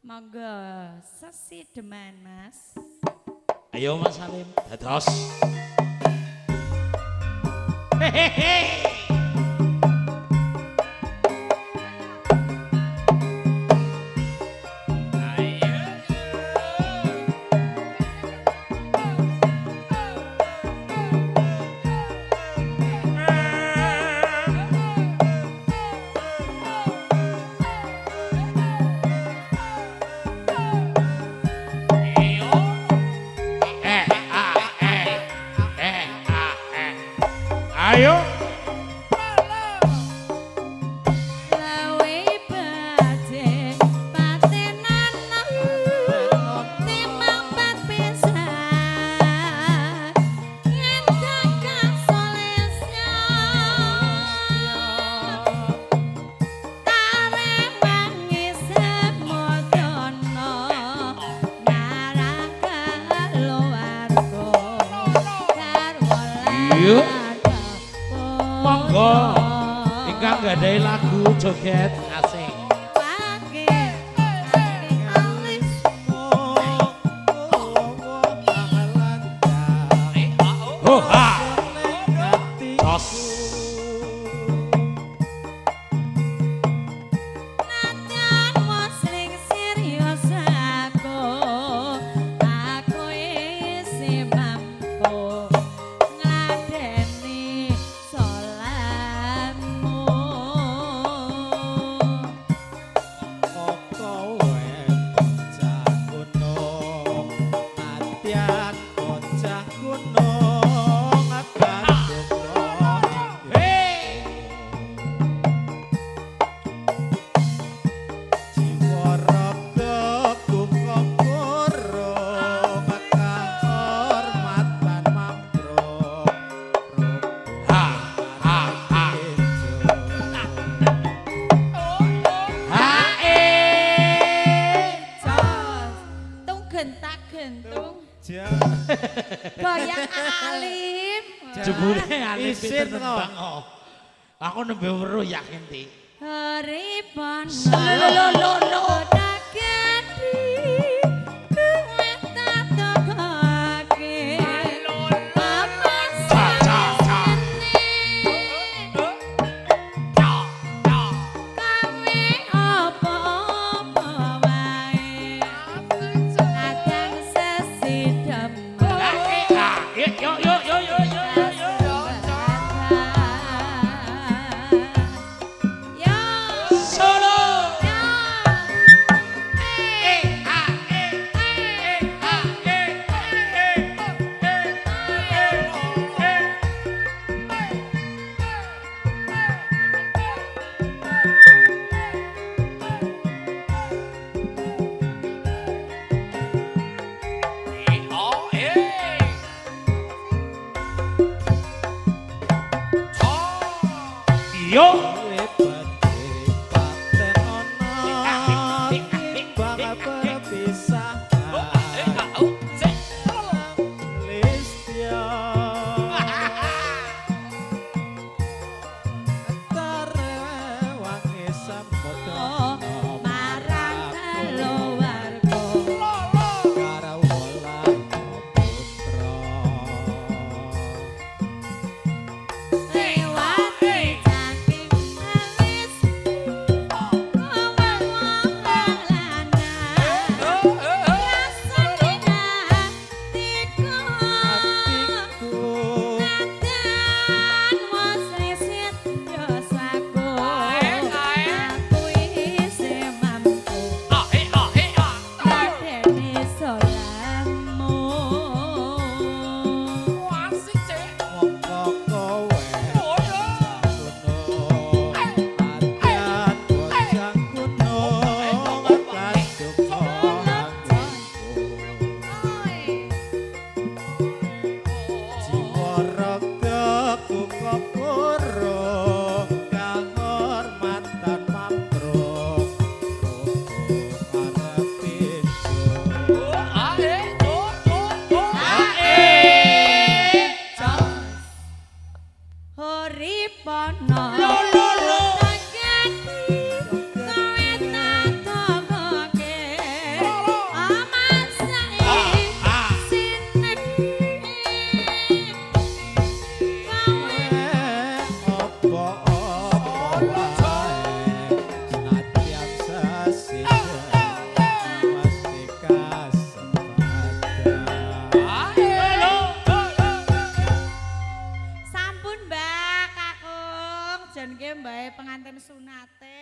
Monggo sesideman, Mas. Ayo Mas Salim, dados. Hehehe. Ayo. Lawe baje patenan timang pat pisan ngendak kasolesya tarewangi semodono marang keluarga garwa. Iya. Monggo ingkang gadhahi lagu joget asing. Ho ha. Tos. Aku isih mampu ngladeni salatmu. Hey. Ha ha ha. Ha eh. Tung gentak gentung goyang alim. Jebule alim Isin pinter to. nembang oh. Aku nembe weruh yakin ti. Haripan Lo lo lo lo. Ca ca ca. Ha eh ha. Yo yo yo yo yo yo yo. Solo. Eh ha eh eh ha eh eh eh eh eh. Yo. Marang keluarga. Lewati saking mbae pengantin sunate.